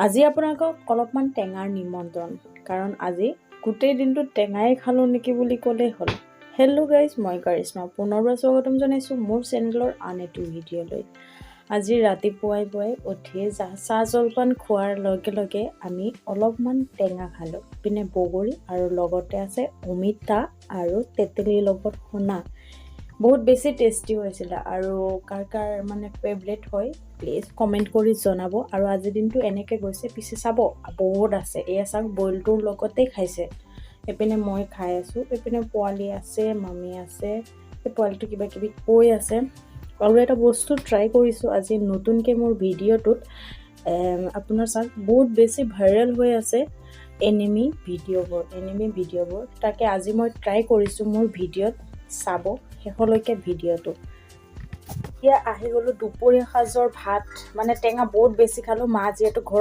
আজি আপোনালোকক অলপমান টেঙাৰ নিমন্ত্ৰণ, কাৰণ আজি গোটেই দিনটো টেঙাই খালোঁ নেকি বুলি ক'লেই হ'ল। হেল্ল' গাইজ, মই কৰিশ্মা, পুনৰবাৰ স্বাগতম জনাইছোঁ মোৰ চেনেলৰ আন এটি ভিডিঅ'লৈ। আজি ৰাতিপুৱাই পুৱাই উঠিয়ে চাহ জলপান খোৱাৰ লগে লগে আমি অলপমান টেঙা খালোঁ। ইপিনে বগৰী আৰু লগতে আছে অমিতা আৰু তেতেলীৰ লগত সনা, বহুত বেছি টেষ্টি হৈছিলে। আৰু কাৰ কাৰ মানে ফেভৰেট হয়, প্লিজ কমেণ্ট কৰি জনাব। আৰু আজিৰ দিনটো এনেকৈ গৈছে। পিছে চাব, বহুত আছে। এয়া চাওক, বইলটোৰ লগতে খাইছে। এইপিনে মই খাই আছোঁ, এইপিনে পোৱালি আছে, মামী আছে। সেই পোৱালিটো কিবা কিবি কৈ আছে। আৰু এটা বস্তু ট্ৰাই কৰিছোঁ আজি নতুনকৈ মোৰ ভিডিঅ'টোত। আপোনাৰ চাওক, বহুত বেছি ভাইৰেল হৈ আছে এনিমি ভিডিঅ'বোৰ। তাকে আজি মই ট্ৰাই কৰিছোঁ মোৰ ভিডিঅ'ত। চাব শেষলৈকে ভিডিঅ'টো। এতিয়া আহি গ'লোঁ দুপৰীয়া সাজৰ ভাত। মানে টেঙা বহুত বেছি খালোঁ, মা যিহেতু ঘৰত